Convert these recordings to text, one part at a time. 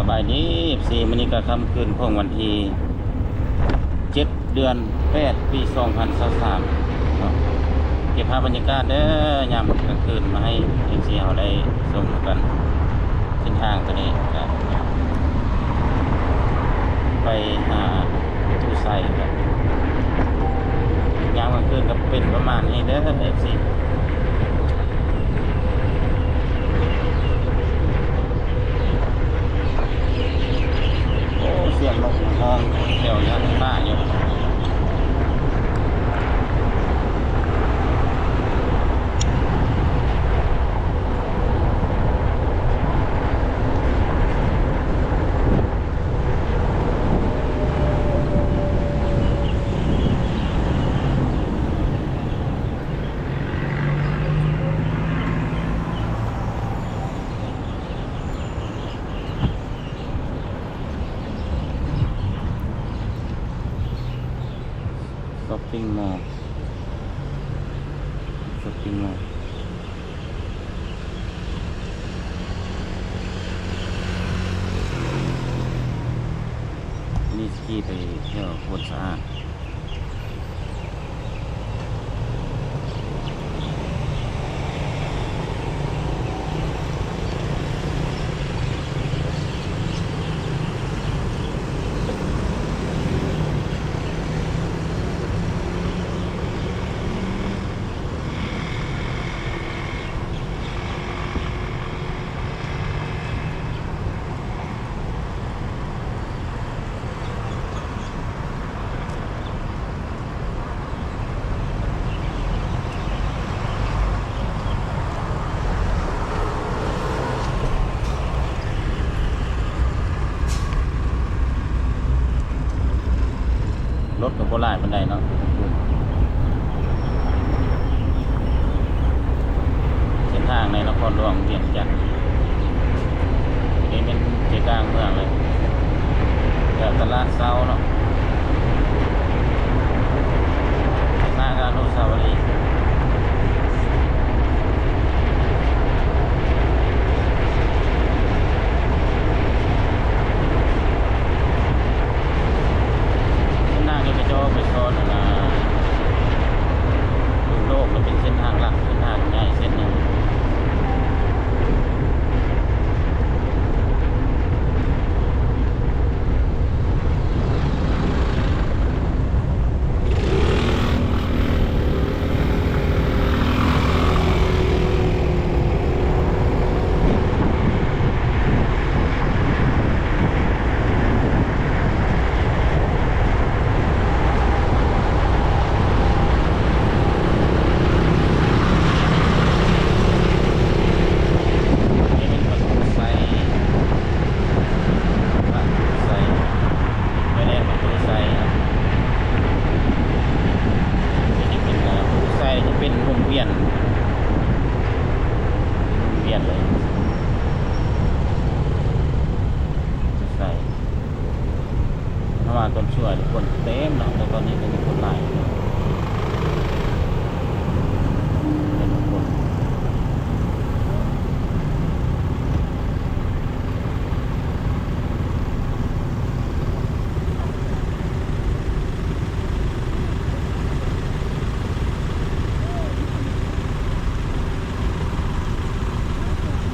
ສະບາຍດີ ເອັຟຊີ ມື້ນີ້ກໍຄ່ຳຄືນຂອງວັນທີເຈັດ ເດືອນແປດ ປີສອງພັນຊາວສາມເນາະ. ເກັບພາບບັນຍາກາດເດີ ຍາມກາງຄືນມາໃຫ້ ເອັຟຊີ ເຮົາໄດ້ຊົມນຳກັນ. ເສັ້ນທາງຕົວນີ້ກໍໄປຫາພູໄຊ ກໍຍາມກາງຄືນກໍເປັນປະມານນີ້ເດີ ເອັຟຊີ. ໂອ້ ສຽງນົກຮ້ອງແຖວຍາດປ່າຢູ່. ຊັອບປິງມໍ ຊັອບປິງມໍ ນີ້ສະກີໄປແຖວໂພນສະອາດ. ລົດກໍບໍ່ຫຼາຍປານໃດເນາະ. ເສັ້ນທາງໃນນະຄອນຫຼວງວຽງຈັນ ນີ້ແມ່ນໃຈກາງເມືອງເລີຍ ແຖວຕະຫຼາດເຊົ້າເນາະ ໜ້າອະນຸສາວະລີ. ເສັ້ນທາງນີ້ເຂົາເຈົ້າເອົາໄປສອນ ອັນນ່າ ດູໂລກ ແລະ ເປັນເສັ້ນທາງຫຼັກ ເສັ້ນທາງໃຫຍ່ເສັ້ນໜຶ່ງ. ນີ້ແມ່ນປະຕູໄຊ ປະຕູໄຊ ແມ່ນແຫຼະ ປະຕູໄຊ ນີ້ຈະເປັນ ປະຕູໄຊຈະເປັນວົງວຽນ ວົງວຽນເລີຍ ປະຕູໄຊ. ເພາະວ່າຕອນຊ່ວງຄົນເຕັມເນາະ ແຕ່ຕອນນີ້ກໍມີຄົນຫຼາຍ ເຕັມຄົນ. ເ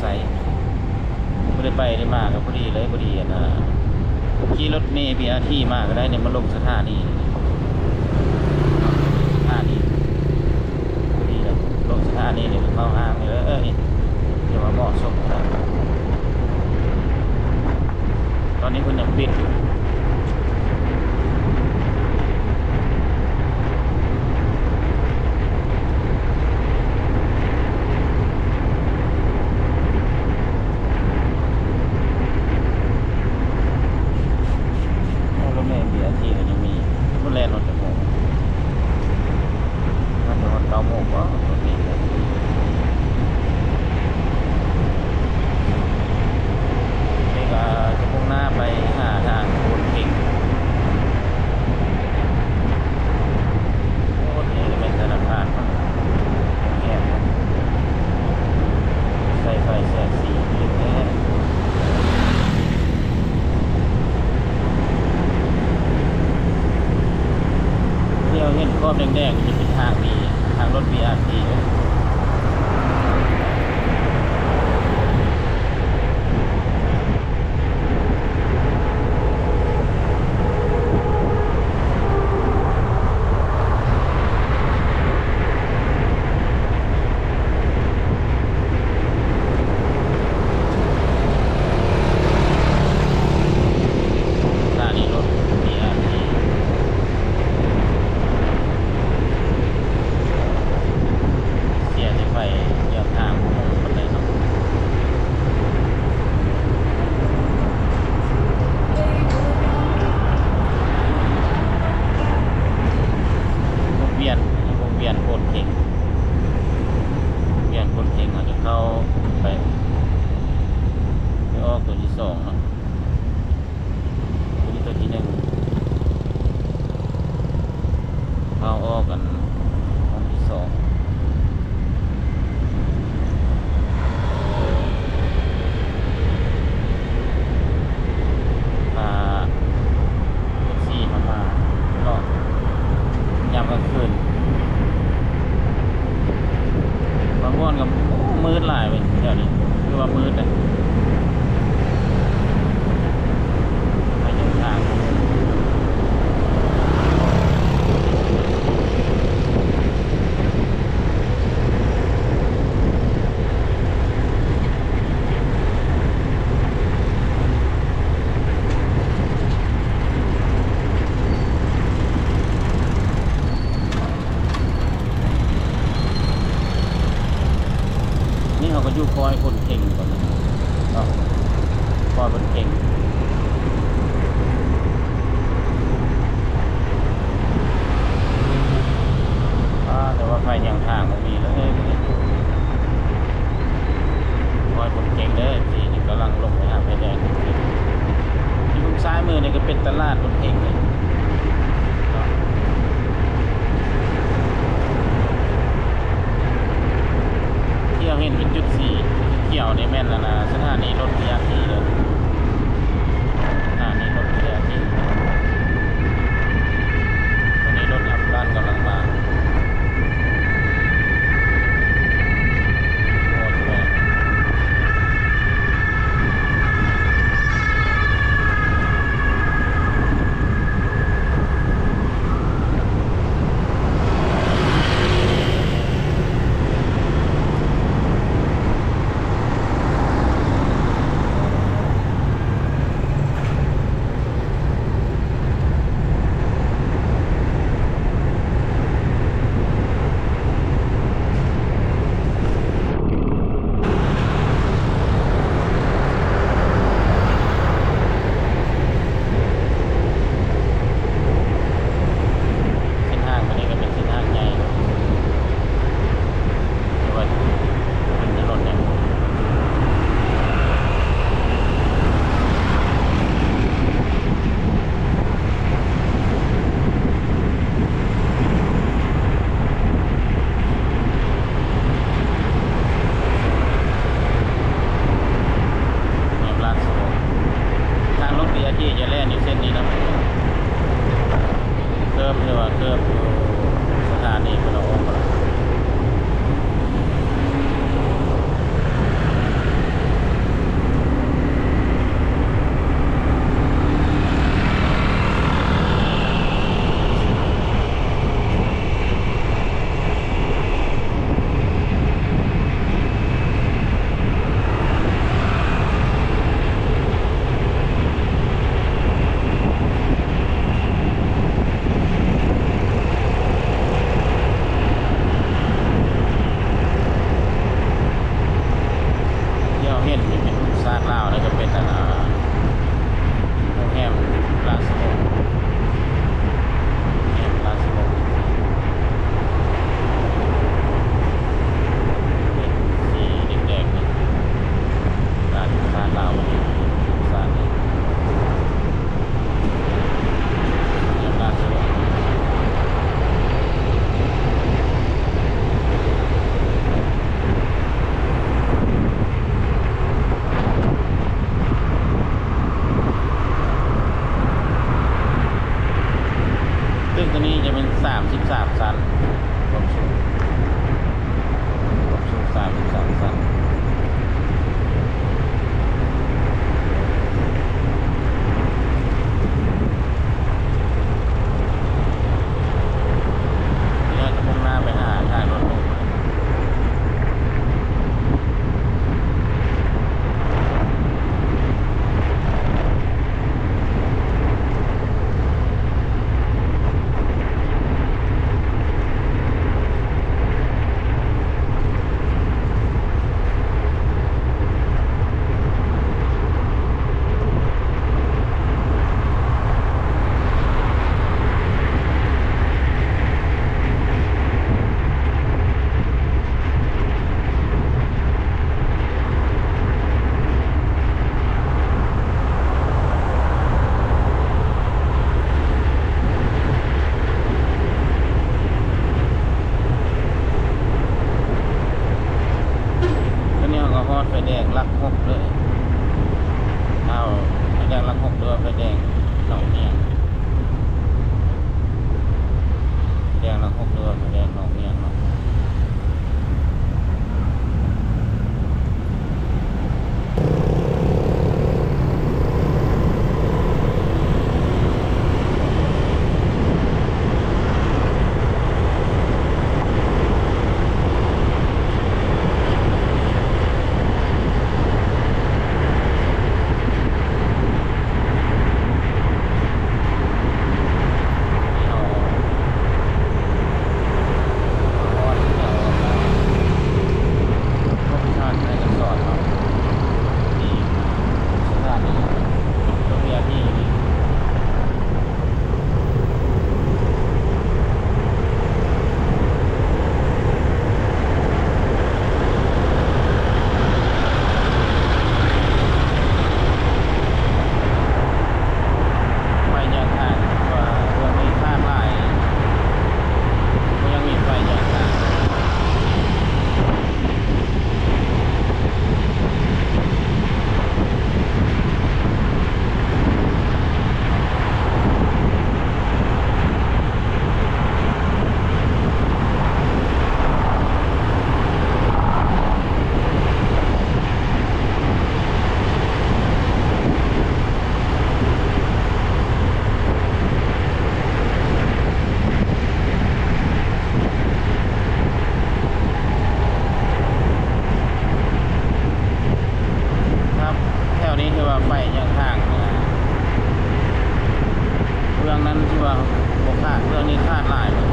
ໄປ ບໍ່ໄດ້ໄປໄດ້ມາກໍພໍດີເລີຍ ພໍດີອັນນ່າ ຂີ່ລົດເມບີອາທີມາກໍໄດ້ນີ້ ມາລົງສະຖານີ ສະຖານີ ພໍດີເລີຍ ລົງສະຖານີນີ້ເຂົ້າຫ້າງນີ້ເລີຍ ຖືວ່າເໝາະສົມນະ. ຕອນນີ້ເພິ່ນຍັງປິດຢູ່ ໂອ້ ລົດເມບີອາທີກໍຍັງມີ ເພິ່ນແລ່ນຮອດຈັກໂມງ? ໜ້າຈະຮອດເກົ້າໂມງບໍ ລົດເມບີອາທີ ນີ້ກໍຈະມຸ່ງໜ້າໄປຫາທາງໂພນເຄັງ. ໂອ້ ນີ້ກໍແມ່ນທະນາຄານ ໂຮງແຮມ ໃສ່ໄຟແສງສີແທ້ ທີ່ເຮົາເຫັນຂອບແດງໆ ນີ້ເປັນທາງບີ ທາງລົດບີອາທີເດ້. ສະຖານີລົດບີອາທີ ເສຍແຕ່ໄຟ ເຫືອບທາງບໍ່ລົງປານໃດເນາະ. ວົງວຽນ ວົງວຽນໂພນເຄັງ ວົງວຽນໂພນເຄັງ ເຮົາຈະເຂົ້າໄປ ໄປອອກຕົວທີສອງເນາະ. ຕົວນີ້ຕົວທີໜຶ່ງ ເຂົ້າອອກອັນຫ້ອງທີສອງ ຖ້າແທັກຊີເຮົາມາເນາະ ຍາມກາງຄືນ ບາງບ່ອນກໍ ໂອ້ ມືດຫຼາຍເວີຍ ແຖວນີ້ຖືວ່າມືດເດ້ ໄປເດີນທາງ ນີ້ເຮົາກໍຢູ່ຄ້ອຍຄົນເຄັ່ງກ່ອນເນາະ ຄ້ອຍຄົນເຄັ່ງ ອາ ແຕ່ວ່າໄຟຫຍັງທາງບໍ່ມີເລີຍ ຄ້ອຍຄົນເຄັ່ງເດີ ທີ່ກຳລັງລົງໄປຫາໄຟແດງ ຢູ່ທາງຊ້າຍມືນີ້ກໍເປັນຕະຫຼາດຄົນເຄັ່ງເດ້. ທີ່ເຮົາເຫັນເປັນຈຸດສີຂຽວນີ້ແມ່ນອັນນ່າ ສະຖານີລົດບີອາທີເດີ ສະຖານີລົດບີອາທີ ຕອນນີ້ລົດແອມບູລັນກຳລັງມາ. ໂອ້ ແມ່ນ. ໄຟແດງຫຼັກຫົກເລີຍ. ເອົາ ໄຟແດງຫຼັກຫົກ ຫຼືວ່າໄຟແດງໜອງນຽງ? ໄຟແດງຫຼັກຫົກ ຫຼືວ່າໄຟແດງໜອງນຽງເນາະ? ໄຟແຍກທາງ ວ່າເລື່ອງນີ້ທາງຫຼາຍ ບໍ່ຍັງມີໄຟແຍກທາງ. ຄັບ ແຖວນີ້ຖືວ່າໄຟແຍກທາງ ເບື້ອງນັ້ນຖືວ່າບໍ່ຂາດ ເບື້ອງນີ້ຂາດຫຼາຍເລີຍ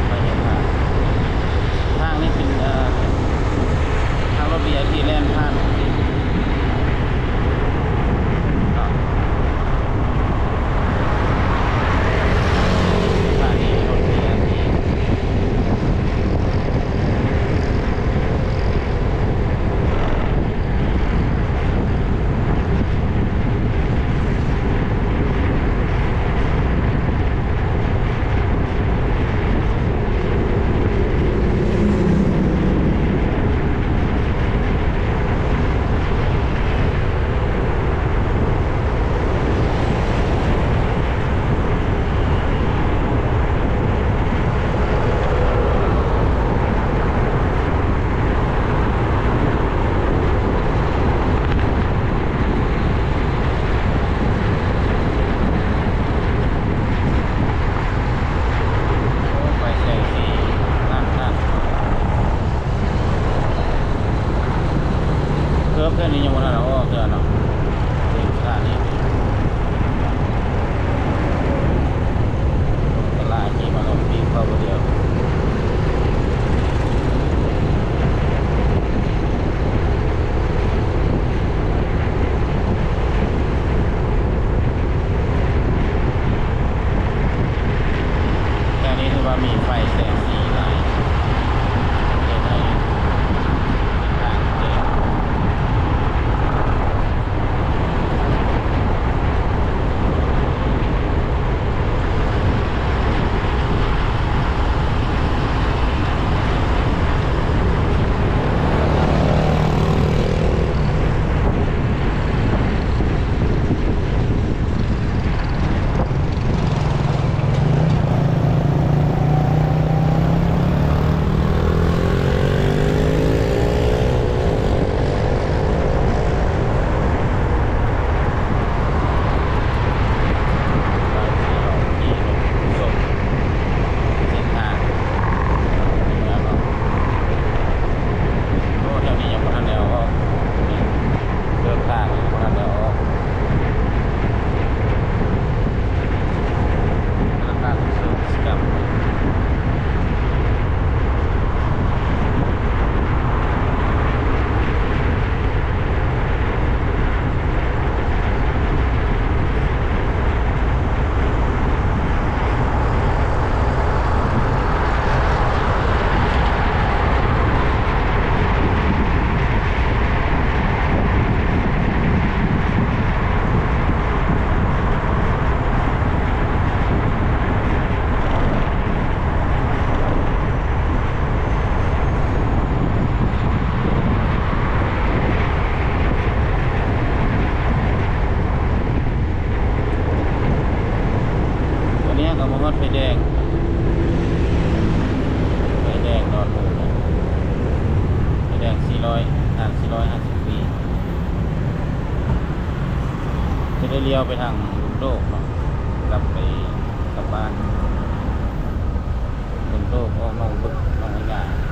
ໄຟແຍກທາງ. ທາງນີ້ເປັນ ເອີ ທາງລົດ ວີໄອພີ ແລ່ນຜ່ານເນາະ. ສະຖານີລົດ ວີໄອພີ. ໂອ້ ໄຟແສງສີ ນັ້ນໆ ເກີບແຖວນີ້ຍັງບໍ່ທັນເອົາອອກເທື່ອເນາະ ເປັນສະຖານີ. ຕະຫຼາດມີມາລົງປີເຂົ້າບໍ່ດຽວ. ແຖວນີ້ຖືວ່າມີໄຟແສງສີຫຼາຍ ເຮັດໃຫ້ເປັນທາງແຈ້ງ. ທາງສີ່ຮ້ອຍຫ້າສິບປີ ຈະໄດ້ລ້ຽວໄປທາງລຸມໂດກເນາະ ກັບໄປ ກັບບ້ານລຸມໂດກ ອອກໜອງບຶກ ໜອງອະຫຍາ.